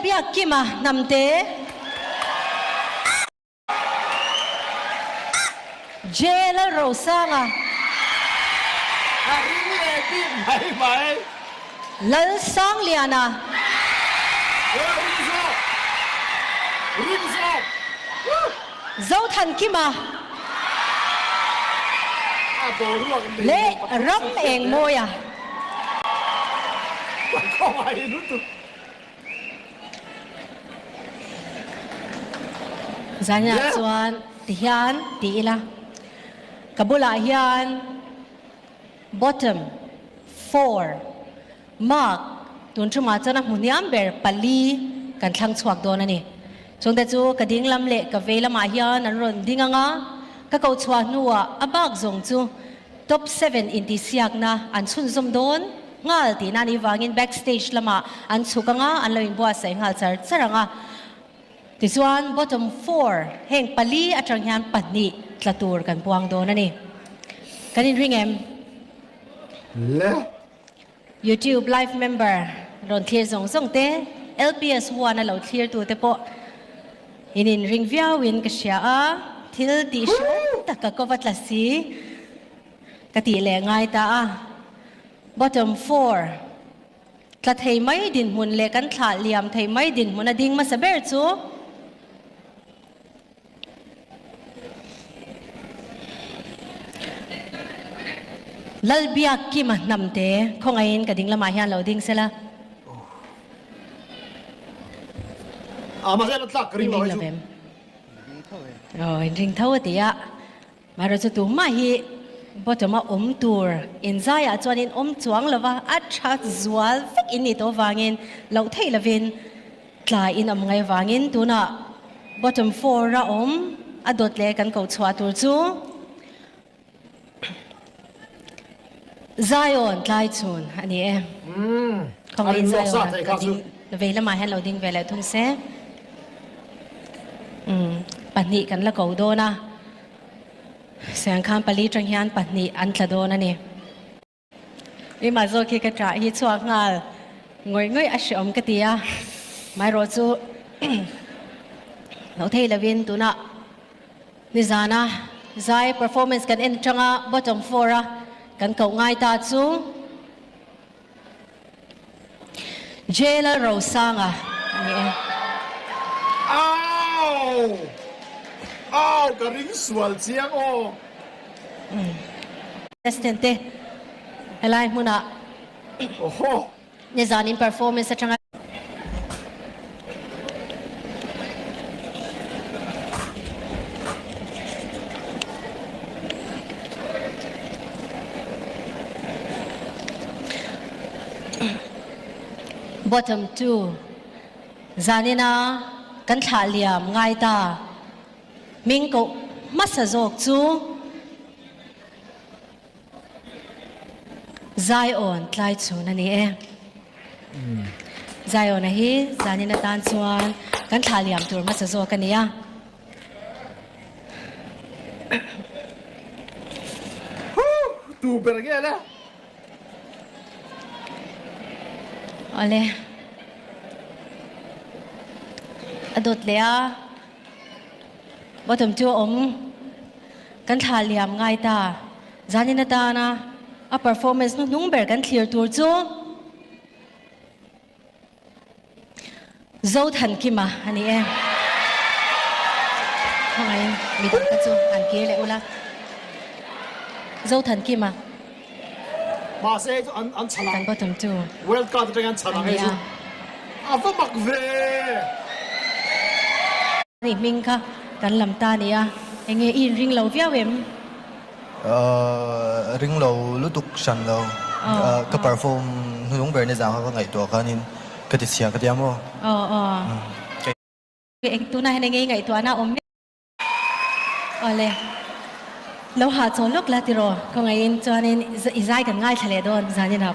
Biakkima Hnamte, J Lalrosanga. Ka ring leh bik mai mai. Lalsangliana. Aw ring zawk, ring zawk. Zothankima. A boruak nei Leh nupa thawk Ram sa chiah hle. Engmawia. Ka khawngaih lutuk. Zaniah chuan tihian ti ila, ka bulah hian bottom four mark tun thumah chuan a hmu hniam ber pali kan thlang chhuak dawn a ni. Chungte chu ka ding lam leh ka vei lamah hian an rawn ding ang a, ka koh chhuah hnuah a bak zawng chu Top seven intihsiakna an chhunzawm dawn nghal tihna a nih vangin backstage lamah an chhuk anga an lo inbuatsaih nghal char char ang a. Tichuan bottom four heng pali atang hian pahnih tla tur kan puang dawn a ni. Kan inring em? Le. YouTube live member rawn thlir zawng zawng te, LPS one a lo thlir tu te pawh in inring viau in ka hria a, thil tih hriat tak ka ko va tla si ka tih leh ngai ta a. Bottom four tla thei mai dinhmun leh kan thlah liam thei mai dinhmun a ding hmasa ber chu. Lalbiakkima hnamte khawngaihin ka ding lamah hian lo ding sela. In ring lo vem? Aw, in ring tho a ti a. Mahrawh chu tumah hi bottom a awm tur inzaiah chuan in awm chuang lova, a tha zual vek in nih tawh vangin loh theih lovin Tlai in awm ngai vangin tunah bottom four a awm a dawt leh kan koh chhuah tur chu Zion tlai chhun a ni e. Khawngaihin Zion a ka ding vei lamah hian lo ding ve leh thung se. Pahnih kan la ko dawn a, Siangkhan pali tang hian pahnih an tla dawn a ni. Keimah zawk hi ka ṭah hi chhuak nghal ngawih ngawih a hreawm ka ti a, maherawh chu lo thei lovin tunah nizana zai performance kan en aṭanga bottom four a kan koh ngai ta chu Jailer Rosanga a ni e. Au! Au! Ka ring sual chiang aw. Contestant te helai hmunah nizanin performance atanga. Bottom two Zanina kan thlah liam ngai ta hming koh hmasa zawk chu Zion tlai chhun a ni e. Zion-a hi zanin atan chuan kan thlah liam tur hmasa zawk a ni a. Huh! Tu ber nge le? Awle. A dawt leh a. Bottom chu a awm. Kan thlah liam ngai ta. Zanin atana a performance hnuhnung ber kan thlir tur chu Zothankima a ni e. Khawngaihin midang te chu an kir leh ula. Zothankima. Mahse hei chu an an chhan ang. Kan bottom chu. World Cup atangin an chhan ang hei chu. A va mak ve. Ni hming kha kan lam ta a ni a, enge i inring lo viau em? Ring lo lutuk hran lo. Ka perform hnulung ber nizang kha ka ngaihtuah khanin ka ti chhia ka tia maw? Aw aw. Eng tunah hian enge i ngaihtuahna awm mek? Awle. Lo hahchawl lawk la tiraw? Khawngaihin chuanin i zai kan ngaithla leh dawn zanin ah.